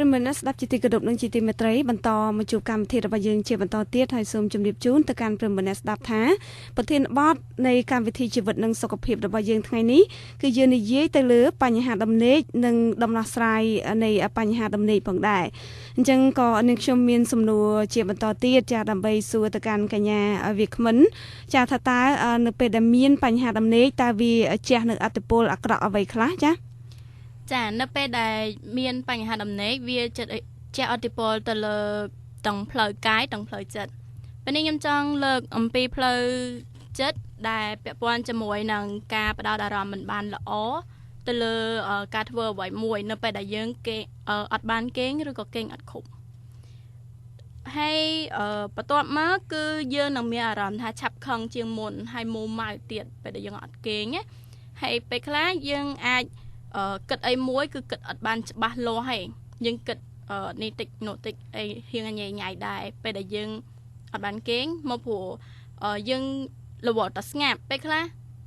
ប្រិយមិត្តអ្នកស្ដាប់ជាទីគោរពនិងជាទីមេត្រីបន្តមកជួបកម្មវិធីរបស់យើងជាបន្តទៀតហើយសូមជម្រាបជូនទៅកាន់ប្រិយមិត្តអ្នកស្ដាប់ថាប្រធានបទនៃកម្មវិធីជីវិតនិងសុខភាពរបស់យើងថ្ងៃនេះគឺយើងនិយាយទៅលើបញ្ហាដំណេកនិងដំណោះស្រាយនៃបញ្ហាដំណេកផងដែរអញ្ចឹងក៏នាងខ្ញុំមានសំណួរជាបន្តទៀតចាដើម្បីសួរទៅកាន់កញ្ញាវាគ្មិនចាថាតើនៅពេលដែលមានបញ្ហាដំណេកតើវាជះនៅឥទ្ធិពលអាក្រក់អ្វីខ្លះចាចានៅពេលដែលមានបញ្ហាដំណេកវាជះឥទ្ធិពលទៅលើទាំងផ្លូវកាយទាំងផ្លូវចិត្តពេលនេះខ្ញុំចង់លើកអំពីផ្លូវចិត្តដែលពាក់ព័ន្ធជាមួយនឹងការផ្ដោតអារម្មណ៍មិនបានល្អទៅលើការធ្វើអ្វីមួយនៅពេលដែលយើងគេអត់បានគេងឬក៏គេងអត់គ្រប់ហើយបន្ទាប់មកគឺយើងនឹងមានអារម្មណ៍ថាឆាប់ខឹងជាងមុនហើយមួម៉ៅទៀតពេលដែលយើងអត់គេងណាហើយពេលខ្លះយើងអាចគិតអីមួយគឺគិតអត់បានច្បាស់លាស់ហេយើងគិតនេះតិចនោះតិចអីហៀងញ៉ៃញ៉ៃដែរពេលដែលយើងអត់បានគេងមកព្រោះយើងរវល់តែស្ងាប់ពេលខ្លះ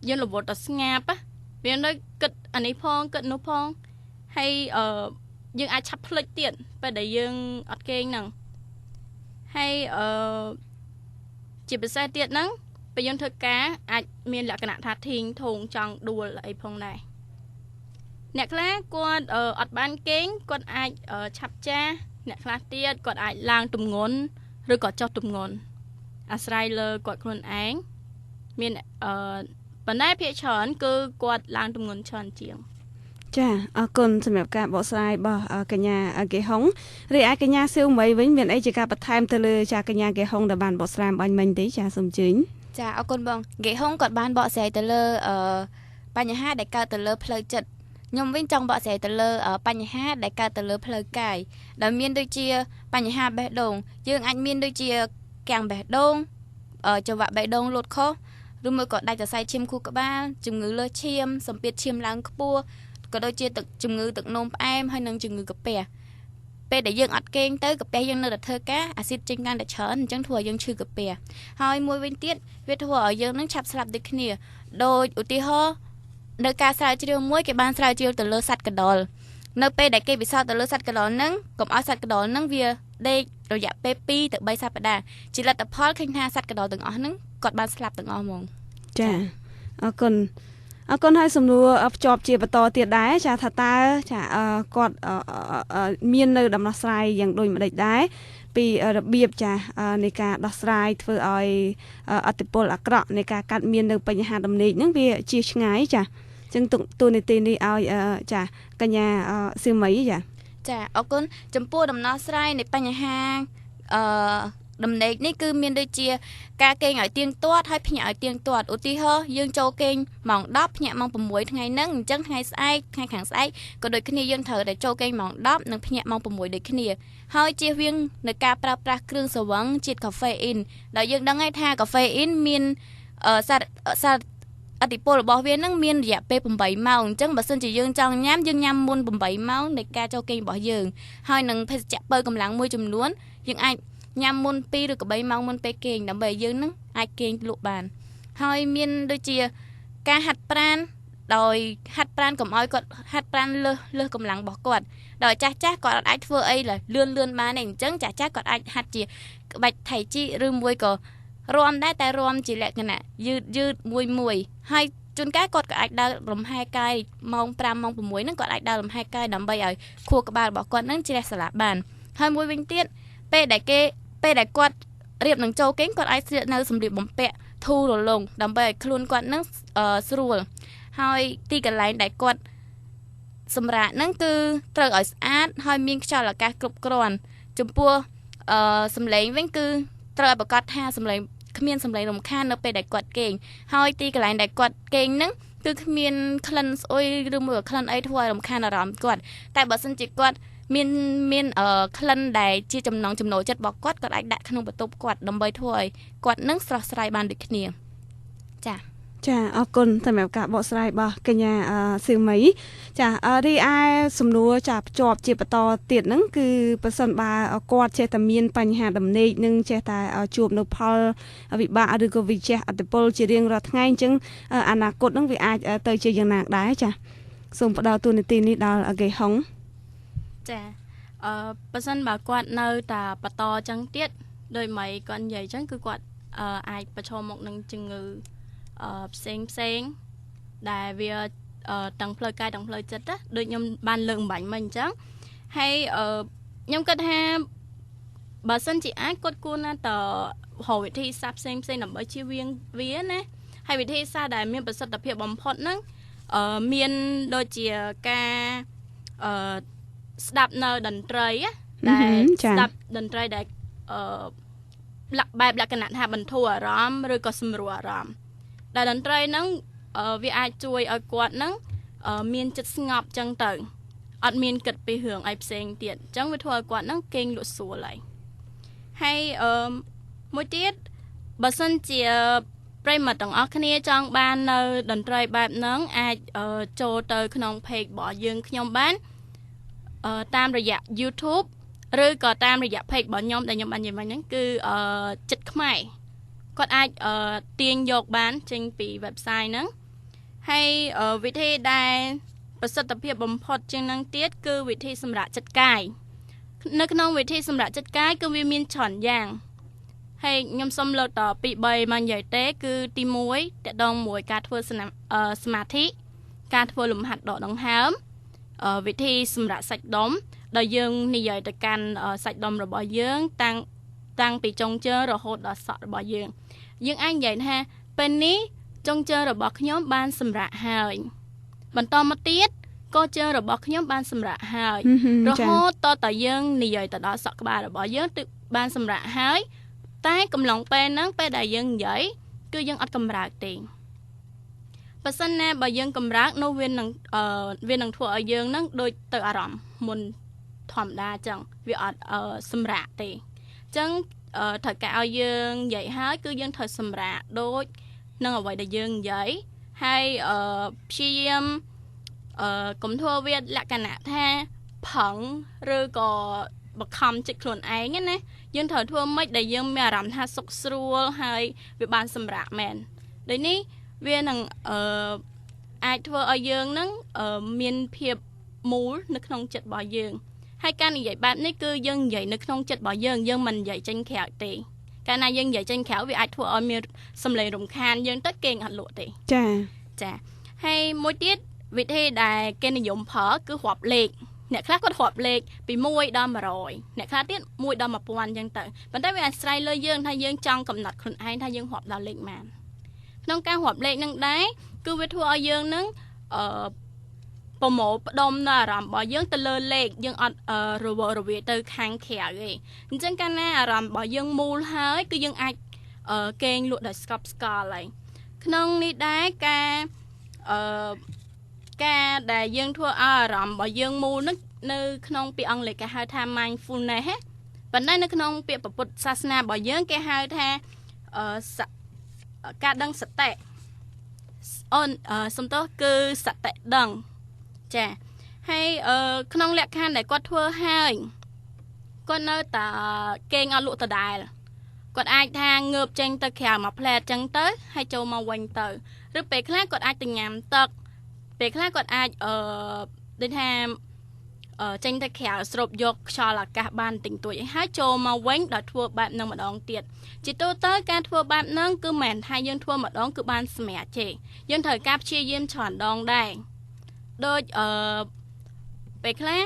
យើងរវល់តែស្ងាប់វានៅគិតអានេះផងគិតនោះផងហើយយើងអាចឆាប់ភ្លេចទៀតពេលដែលយើងអត់គេងហ្នឹងហើយជាពិសេសទៀតហ្នឹងពេលយើងធ្វើការអាចមានលក្ខណៈថាធីងធងចង់ដួលអីផងដែរអ្នកខ្លះគាត់អត់បានគេងគាត់អាចឆាប់ចាស់អ្នកខ្លះទៀតគាត់អាចឡើងទម្ងន់ឬក៏ចុះទម្ងន់អាស្រ័យលើគាត់ខ្លួនឯងមានប៉ុន្តែភាគច្រើនគឺគាត់ឡើងទម្ងន់ច្រើនជាងចាអរគុណសម្រាប់ការបកស្រាយរបស់កញ្ញាកេហុងរីឯកញ្ញាសៀវមីវិញមានអីជាការបន្ថែមទៅលើចាកញ្ញាកេហុងដែលបានបកស្រាយបាញ់មិញទេចាសូមអញ្ជើញចាអរគុណបងកេហុងគាត់បានបកស្រាយទៅលើបញ្ហាដែលកើតទៅលើផ្លូវចិត្តខ្ញុំវិញចង់បកស្រាយទៅលើបញ្ហាដែលកើតទៅលើផ្លូវកាយដែលមានដូចជាបញ្ហាបេះដូងយើងអាចមានដូចជាកាំងបេះដូងចង្វាក់បេះដូងលោតខុសឬមួយក៏ដាច់សរសៃឈាមខួរក្បាលជំងឺលើសឈាមសម្ពាធឈាមឡើងខ្ពស់ក៏ដូចជាទឹកជំងឺទឹកនោមផ្អែមហើយនិងជំងឺកាពះពេលដែលយើងអត់គេងទៅកាពះយើងនៅតែធ្វើការអាស៊ីតចេញកាន់តែច្រើនអញ្ចឹងធ្វើឲ្យយើងឈឺកាពះហើយមួយវិញទៀតវាធ្វើឲ្យយើងនឹងឆាប់ស្លាប់ដូចគ្នាដោយឧទាហរណ៍នៅការស្រាវជ្រាវមួយគេបានស្រាវជ្រាវទៅលើសត្វកណ្ដុរនៅពេលដែលគេពិសោធន៍ទៅលើសត្វកណ្ដុរហ្នឹងកុំឲ្យសត្វកណ្ដុរហ្នឹងវាដេករយៈពេល2ទៅ3សប្តាហ៍ជាលទ្ធផលឃើញថាសត្វកណ្ដុរទាំងអស់ហ្នឹងគាត់បានស្លាប់ទាំងអស់ហ្មងចាអរគុណអរគុណហើយសំណួរភ្ជាប់ជាបន្តទៀតដែរចាថាតើចាគាត់មាននៅដំណោះស្រាយយ៉ាងដូចម្ដេចដែរពីរបៀបចានៃការដោះស្រាយធ្វើឲ្យឥទ្ធិពលអាក្រក់នៃការកាត់មាននៅបញ្ហាដំណេកហ្នឹងវាជាឆ្ងាយចាចឹងទូនីតិនេះឲ្យចាកញ្ញាសៀមីចាចាអរគុណចំពោះដំណោះស្រាយនៃបញ្ហាដំណេកនេះគឺមានដូចជាការគេងឲ្យទៀងទាត់ហើយភ្ញាក់ឲ្យទៀងទាត់ឧទាហរណ៍យើងចូលគេងម៉ោង10ភ្ញាក់ម៉ោង6ថ្ងៃហ្នឹងអញ្ចឹងថ្ងៃស្អែកថ្ងៃខាងស្អែកក៏ដូចគ្នាយើងត្រូវតែចូលគេងម៉ោង10និងភ្ញាក់ម៉ោង6ដូចគ្នាហើយជៀសវាងនៅការប្រើប្រាស់គ្រឿងស្រវឹងជាតិកាហ្វេអ៊ីនដែលយើងដឹងហើយថាកាហ្វេអ៊ីនមានសារឥទ្ធិពលរបស់វានឹងមានរយៈពេល8ម៉ោងអញ្ចឹងបើសិនជាយើងចង់ញ៉ាំយើងញ៉ាំមុន8ម៉ោងនៃការចូលគេងរបស់យើងហើយនឹងភេសជ្ជៈបើកម្លាំងមួយចំនួនយើងអាចញ៉ាំមុន2ឬក៏3ម៉ោងមុនពេលគេងដើម្បីយើងនឹងអាចគេងលក់បានហើយមានដូចជាការហាត់ប្រាណដោយហាត់ប្រាណកុំឲ្យគាត់ហាត់ប្រាណលើសកម្លាំងរបស់គាត់ដោយចាស់គាត់អាចធ្វើអីលឿនលឿនបានទេអញ្ចឹងចាស់គាត់អាចហាត់ជាក្បាច់ថៃជីឬមួយក៏រាំដែរតែរាំជាលក្ខណៈយឺតយឺតមួយមួយហើយជួនកាលគាត់ក៏អាចដើរលំហែកាយម៉ោង5ម៉ោង6ហ្នឹងគាត់អាចដើរលំហែកាយដើម្បីឲ្យខួរក្បាលរបស់គាត់ហ្នឹងជ្រះស្រឡះបានហើយមួយវិញទៀតពេលដែលគាត់រៀបនឹងចូលគេងគាត់អាចស្លៀកនៅសម្លៀកបំពាក់ធូររលុងដើម្បីឲ្យខ្លួនគាត់នឹងស្រួលហើយទីកន្លែងដែលគាត់សម្រាកហ្នឹងគឺត្រូវឲ្យស្អាតហើយមានខ្យល់អាកាសគ្រប់គ្រាន់ចំពោះសម្លេងវិញគឺត្រូវឲ្យប្រកាសថាសម្លេងគ្មានសម្លេងរំខាននៅពេលដែលគាត់គេងហើយទីកន្លែងដែលគាត់គេងហ្នឹងគឺគ្មានក្លិនស្អុយឬមួយក្លិនអីធ្វើឲ្យរំខានអារម្មណ៍គាត់តែបើសិនជាគាត់មានក្លិនដែលជាចំណងចំណូលចិត្តរបស់គាត់គាត់អាចដាក់ក្នុងបន្ទប់គាត់ដើម្បីធ្វើឲ្យគាត់នឹងស្រស់ស្រាយបានដូចគ្នាចាចាអរគុណសម្រាប់ការបកស្រាយរបស់កញ្ញាសៀវមីចារីឯសំណួរចាភ្ជាប់ជាបន្តទៀតហ្នឹងគឺប្រសិនបើគាត់ចេះតែមានបញ្ហាដំណេកនិងចេះតែជួបនៅផលវិបាកឬក៏វិជះឥទ្ធិពលជារៀងរាល់ថ្ងៃអញ្ចឹងអនាគតហ្នឹងវាអាចទៅជាយ៉ាងណាដែរចាសូមផ្ដល់ទូនាទីនេះដល់កេហុងចា បើសិនបើគាត់នៅតែបន្តចឹងទៀតដោយមិនគាត់និយាយចឹងគឺគាត់អាចប្រឈមមុខនឹងជំងឺផ្សេងផ្សេងដែលវាទាំងផ្លូវកាយទាំងផ្លូវចិត្តណាដូចខ្ញុំបានលើកអំបញ្ញមិញអញ្ចឹងហើយខ្ញុំគិតថាបើសិនជាអាចគាត់គួរណាតរកវិធីសាស្ត្រផ្សេងផ្សេងដើម្បីជៀសវាងវាណាហើយវិធីសាស្ត្រដែលមានប្រសិទ្ធភាពបំផុតហ្នឹងមានដូចជាការស្ដាប់នៅតន្ត្រីដែលស្ដាប់តន្ត្រីដែលបែបលក្ខណៈថាបន្ធូរអារម្មណ៍ឬក៏សម្រួលអារម្មណ៍ដែលតន្ត្រីហ្នឹងវាអាចជួយឲ្យគាត់ហ្នឹងមានចិត្តស្ងប់ចឹងទៅអត់មានគិតពីរឿងអីផ្សេងទៀតអញ្ចឹងវាធ្វើឲ្យគាត់ហ្នឹងគេងលក់ស្រួលហើយហើយមួយទៀតបើសិនជាប្រិយមិត្តទាំងអស់គ្នាចង់បាននៅតន្ត្រីបែបហ្នឹងអាចចូលទៅក្នុង page របស់យើងខ្ញុំបានតាមរយៈ YouTube ឬក៏តាមរយៈ page របស់ខ្ញុំដែលខ្ញុំបាននិយាយមិញហ្នឹងគឺចិត្តខ្មែរគាត់អាចទាញយកបានចេញពី website ហ្នឹងហើយវិធីដែលប្រសិទ្ធភាពបំផុតជាងហ្នឹងទៀតគឺវិធីសម្រាប់ចិត្តកាយនៅក្នុងវិធីសម្រាប់ចិត្តកាយគឺវាមានច្រើនយ៉ាងហើយខ្ញុំសូមលើកត2 3មកនិយាយទេគឺទី1តកតងមួយការធ្វើសមាធិការធ្វើលំហាត់ដកដង្ហើមវិធីសម្រាប់សាច់ដុំដែលយើងនិយាយទៅកាន់សាច់ដុំរបស់យើងតាំងពីចុងជើងរហូតដល់សក់របស់យើងយើងអាចនិយាយថាពេលនេះចុងជើងរបស់ខ្ញុំបានសម្រាកហើយបន្តមកទៀតក៏ជើងរបស់ខ្ញុំបានសម្រាកហើយរហូតតតែយើងនិយាយទៅដល់សក់ក្បាលរបស់យើងទើបបានសម្រាកហើយតែកំឡុងពេលហ្នឹងពេលដែលយើងនិយាយគឺយើងអត់កម្រើកទេបើសិនណាបើយើងកម្រើកនោះវានឹងធ្វើឲ្យយើងហ្នឹងដូចទៅអារម្មណ៍មុនធម្មតាចឹងវាអត់សម្រាកទេចឹងត្រូវការឲ្យយើងនិយាយហើយគឺយើងត្រូវសម្រាកដូចនឹងអ្វីដែលយើងនិយាយហើយព្យាយាមកុំធ្វើវាលក្ខណៈថាប្រឹងឬក៏បខំចិត្តខ្លួនឯងណាយើងត្រូវធ្វើម៉េចដែលយើងមានអារម្មណ៍ថាសុខស្រួលហើយវាបានសម្រាកមែនដូចនេះវានឹងអាចធ្វើឲ្យយើងនឹងមានភាពមូលនៅក្នុងចិត្តរបស់យើងហើយការនិយាយបែបនេះគឺយើងនិយាយនៅក្នុងចិត្តរបស់យើងយើងមិននិយាយចេញក្រៅទេកាលណាយើងនិយាយចេញក្រៅវាអាចធ្វើឲ្យមានសំឡេងរំខានយើងទៅគេងអត់លក់ទេចាចាហើយមួយទៀតវិធីដែលគេនិយមប្រើគឺរាប់លេខអ្នកខ្លះគាត់រាប់លេខពី1ដល់100អ្នកខ្លះទៀត1ដល់1000អញ្ចឹងទៅប៉ុន្តែវាអាស្រ័យលើយើងថាយើងចង់កំណត់ខ្លួនឯងថាយើងរាប់ដល់លេខប៉ុន្មានក្នុងការរាប់លេខនឹងដែរគឺវាធ្វើឲ្យយើងនឹងប្រមូលផ្ដុំនៅអារម្មណ៍របស់យើងទៅលើលេខយើងអត់រវើរវាយទៅខាងក្រៅទេអញ្ចឹងកាលណាអារម្មណ៍របស់យើងមូលហើយគឺយើងអាចគេងលក់ដោយស្កប់ស្កល់ហើយក្នុងនេះដែរការដែលយើងធ្វើឲ្យអារម្មណ៍របស់យើងមូលនឹងនៅក្នុងពាក្យអង់គ្លេសគេហៅថា mindfulness ប៉ុន្តែនៅក្នុងពាក្យពុទ្ធសាសនារបស់យើងគេហៅថាការដឹងសតិអូនសំទោសគឺសតិដឹងចាហើយក្នុងលក្ខខណ្ឌដែលគាត់ធ្វើហើយគាត់នៅតែគេងអត់លក់ដដែលគាត់អាចថាងើបចេញទៅក្រៅមួយផ្លែតចឹងទៅហើយចូលមកវិញទៅឬពេលខ្លះគាត់អាចទៅញ៉ាំទឹកពេលខ្លះគាត់អាចដូចថាចេញទៅក្រៅស្រូបយកខ្យល់អាកាសបានតិចតួចអីហើយចូលមកវិញដល់ធ្វើបែបហ្នឹងម្ដងទៀតជាទូទៅការធ្វើបែបហ្នឹងគឺមិនមែនថាយើងធ្វើម្ដងគឺបានសម្រេចទេយើងត្រូវការព្យាយាមច្រើនដងដែរដូចពេលខ្លះ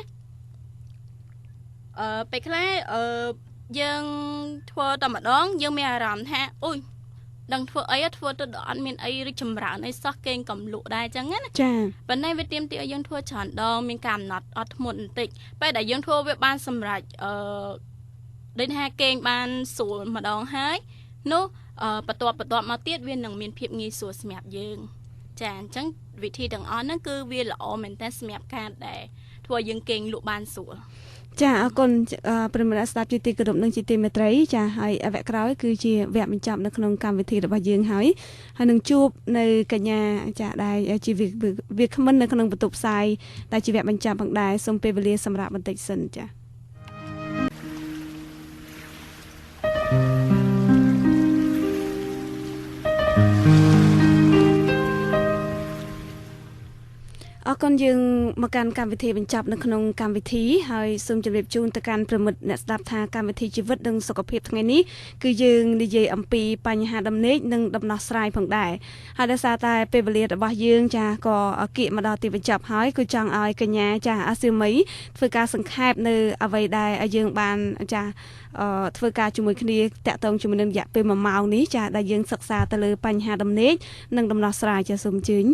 យើងធ្វើតែម្ដងយើងមានអារម្មណ៍ថាអូយដឹងធ្វើអីធ្វើទៅដល់អត់មានអីរីកចម្រើនអីសោះគេងកំលក់ដែរចឹងណាចាប៉ុន្តែវាទាមទារឲ្យយើងធ្វើច្រើនដងមានការកំណត់អត់ធ្មត់បន្តិចពេលដែលយើងធ្វើវាបានសម្រេចដូចថាគេងបានស្រួលម្ដងហើយនោះបន្ទាប់មកទៀតវានឹងមានភាពងាយស្រួលសម្រាប់យើងចាអញ្ចឹងវិធីទាំងអស់ហ្នឹងគឺវាល្អមែនតើសម្រាប់ការដែលធ្វើឲ្យយើងគេងលក់បានស្រួលចាអរគុណប្រិយមិត្តស្ដាប់ជាទីគោរពនិងជាទីមេត្រីចាហើយវគ្គក្រោយគឺជាវគ្គបញ្ចប់នៅក្នុងកម្មវិធីរបស់យើងហើយហើយនឹងជួបនៅកញ្ញាចាដែលជាវាគ្មិននៅក្នុងបន្ទប់ផ្សាយតែជាវគ្គបញ្ចប់ផងដែរសូមពេលវេលាសម្រាប់បន្តិចសិនចាអរ អរគុណយើងមកកាន់កម្មវិធីបញ្ចប់នៅក្នុងកម្មវិធីហើយសូមជម្រាបជូនទៅកាន់ប្រិមិត្តអ្នកស្ដាប់ថាកម្មវិធីជីវិតនិងសុខភាពថ្ងៃនេះគឺយើងនិយាយអំពីបញ្ហាដំណេកនិងដំណោះស្រាយផងដែរហើយដោយសារតែពេលវេលារបស់យើងចាក៏គៀកមកដល់ទីបញ្ចប់ហើយគឺចង់ឲ្យកញ្ញាចាអាសៀមីធ្វើការសង្ខេបនៅអ្វីដែលយើងបានចាធ្វើការជាមួយគ្នាតាក់ទងជាមួយនឹងរយៈពេល1ម៉ោងនេះចាដែលយើងសិក្សាទៅលើបញ្ហាដំណេកនិងដំណោះស្រាយចាសូមអញ្ជើញ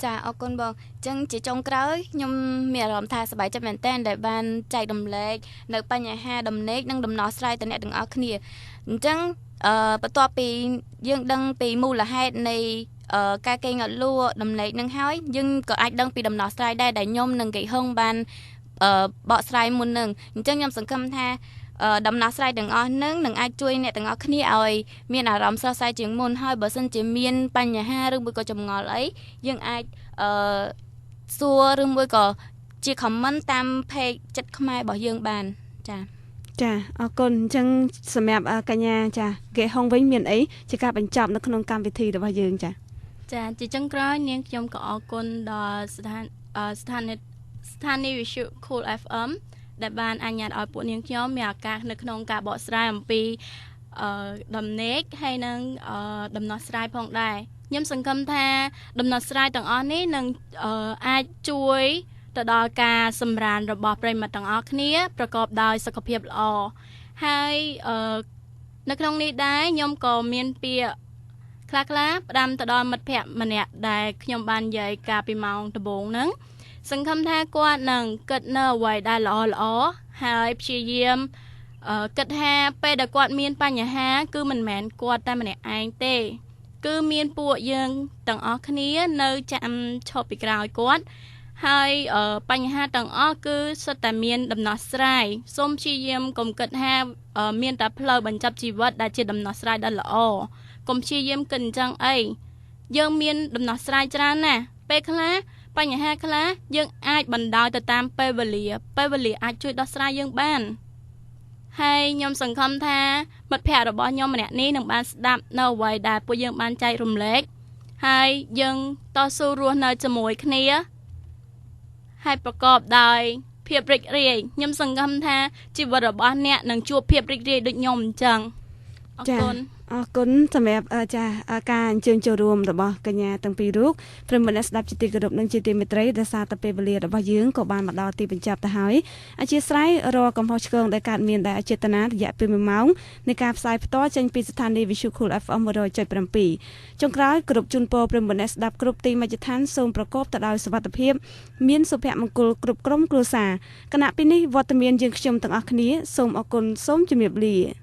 ចាអរគុណបងអញ្ចឹងជាចុងក្រោយខ្ញុំមានអារម្មណ៍ថាសប្បាយចិត្តមែនទែនដែលបានចែករំលែកនៅបញ្ហាដំណេកនិងដំណោះស្រាយទៅអ្នកទាំងអស់គ្នាអញ្ចឹងបន្ទាប់ពីយើងដឹងពីមូលហេតុនៃការគេងអត់លក់ដំណេកនឹងហើយយើងក៏អាចដឹងពីដំណោះស្រាយដែរដែលខ្ញុំនិងកេហឹងបានបកស្រាយមុននឹងអញ្ចឹងខ្ញុំសង្ឃឹមថាដំណោះស្រាយទាំងអស់នឹងនឹងអាចជួយអ្នកទាំងអស់គ្នាឲ្យមានអារម្មណ៍ស្រស់ស្រាយជាងមុនហើយបើសិនជាមានបញ្ហាឬមួយក៏ចម្ងល់អីយើងអាចសួរឬមួយក៏ជា comment តាម page ចិត្តខ្មែររបស់យើងបានចាចាអរគុណអញ្ចឹងសម្រាប់កញ្ញាចាគេហុងវិញមានអីជាការបញ្ចប់នៅក្នុងកម្មវិធីរបស់យើងចាចាជាចុងក្រោយនាងខ្ញុំក៏អរគុណដល់ស្ថានីយ៍វិទ្យុ Cool FM ដែលបានអនុញ្ញាតឲ្យពួកនាងខ្ញុំមានឱកាសនៅក្នុងការបកស្រាយអំពីដំណេកហើយនិងដំណោះស្រាយផងដែរខ្ញុំសង្ឃឹមថាដំណោះស្រាយទាំងអស់នេះនឹងអាចជួយទៅដល់ការសម្រានរបស់ប្រិយមិត្តទាំងអស់គ្នាប្រកបដោយសុខភាពល្អហើយនៅក្នុងនេះដែរខ្ញុំក៏មានពាក្យខ្លះៗផ្ដាំទៅដល់មិត្តភ័ក្តិម្នាក់ដែលខ្ញុំបាននិយាយកាលពីម៉ោងដំបូងហ្នឹងសង្ឃឹមថាគាត់នឹងគិតនៅអ្វីដែលល្អល្អហើយព្យាយាមគិតថាពេលដែលគាត់មានបញ្ហាគឺមិនមែនគាត់តែម្នាក់ឯងទេគឺមានពួកយើងទាំងអស់គ្នានៅចាំឈប់ពីក្រោយគាត់ហើយបញ្ហាទាំងអស់គឺសុទ្ធតែមានដំណោះស្រាយសូមព្យាយាមកុំគិតថាមានតែផ្លូវបញ្ចប់ជីវិតដែលជាដំណោះស្រាយដ៏ល្អកុំព្យាយាមគិតអញ្ចឹងអីយើងមានដំណោះស្រាយច្រើនណាស់ពេលខ្លះបញ្ហាខ្លះយើងអាចបណ្ដោយទៅតាមពេលវេលាពេលវេលាអាចជួយដោះស្រាយយើងបានហើយខ្ញុំសង្ឃឹមថាមិត្តភ័ក្តិរបស់ខ្ញុំម្នាក់នេះនឹងបានស្ដាប់នៅអ្វីដែលពួកយើងបានចែករំលែកហើយយើងតស៊ូរស់នៅជាមួយគ្នាហើយប្រកបដោយភាពរីករាយខ្ញុំសង្ឃឹមថាជីវិតរបស់អ្នកនឹងជួបភាពរីករាយដូចខ្ញុំអញ្ចឹងអរគុណអរគុណសម្រាប់ចាការអញ្ជើញចូលរួមរបស់កញ្ញាទាំងពីររូបប្រិយមិត្តអ្នកស្ដាប់ជាទីគោរពនិងជាទីមេត្រីដោយសារតែពេលវេលារបស់យើងក៏បានមកដល់ទីបញ្ចប់ទៅហើយអធ្យាស្រ័យរាល់កំហុសឆ្គងដែលកើតមានដោយអចេតនារយៈពេល1ម៉ោងនៃការផ្សាយផ្ទាល់ចេញពីស្ថានីយ៍វិទ្យុ Cool FM 100.7ចុងក្រោយគ្រប់ជូនពរប្រិយមិត្តអ្នកស្ដាប់គ្រប់ទីមជ្ឈដ្ឋានសូមប្រកបទៅដោយសុវត្ថិភាពមានសុភមង្គលគ្រប់ក្រុមគ្រួសារគណៈពេលនេះវត្តមានយើងខ្ញុំទាំងអស់គ្នាសូមអរគុណសូមជម្រាបលា